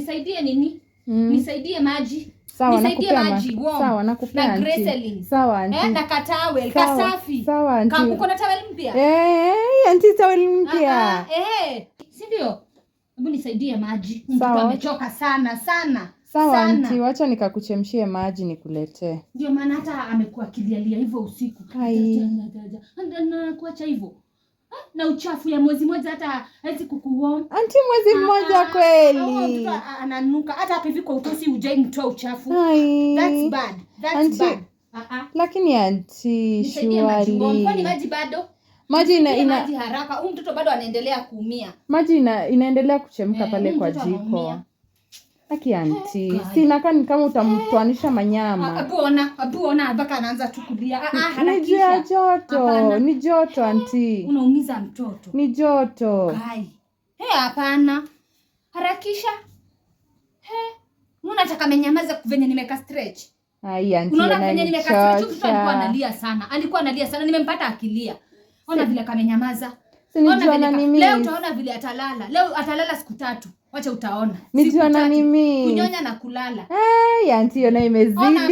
Nisaidie nini? Nisaidie maji. Sawa, Nisaidie nakupea maji warm. Sawa, nakupea, Na auntie. glycerin. Sawa, auntie. Eh, na katowel Sawa, kasafi. sawa, auntie. Uko na towel mpya? Eh, auntie, towel mpya. Ah, ah, eh, si ndio? Hebu nisaidie maji. Mtoto Sawa. amechoka sana sana. Sawa, sana. auntie, wacha nikakuchemshie maji nikuletee. Ndio maana hata amekuwa akilialia hivyo usiku. Ai. Na kuacha hivyo. Ah, na uchafu ya mwezi mmoja hata hawezi kukuwarm. Auntie, mwezi mmoja Ah, ah, kweli? huyo mtoto ananuka hata hapa hivi kwa utosi hujai mtoa uchafu. Ai. That's bad. That's Auntie, bad. Ah, ah. Lakini auntie, Nisaidie maji warm. Kwani surely. maji bado? Maji ina, Nisaidie ina maji haraka. Huyu mtoto bado anaendelea kuumia. Maji inaendelea kuchemka Eh, pale huyu kwa mtoto jiko. anaumia. Aki auntie, Guy. si inakaa ni kama utamtoanisha manyama. Abu ona, abu ona mpaka anaanza tu kulia. Ah, ah, Ni juu ya harakisha. joto, Hapana. ni joto, auntie. Unaumiza mtoto. Ni joto. Kai. He, hapana. Harakisha. He. Unaona hata kamenyamaza venye nimeka stretch. Ai, auntie, Unaona venye nimeka stretch, mtoto alikuwa unanichosha. analia sana. Alikuwa analia sana, nimempata akilia. Ona vile kamenyamaza. Si ni Ona juu vile ananimiss. leo utaona vile atalala. Leo atalala siku 3. Wacha utaona. Ni Siku juu 3. ananimiss. Kunyonya na kulala. Ai, auntie, ona imezidi. Ona.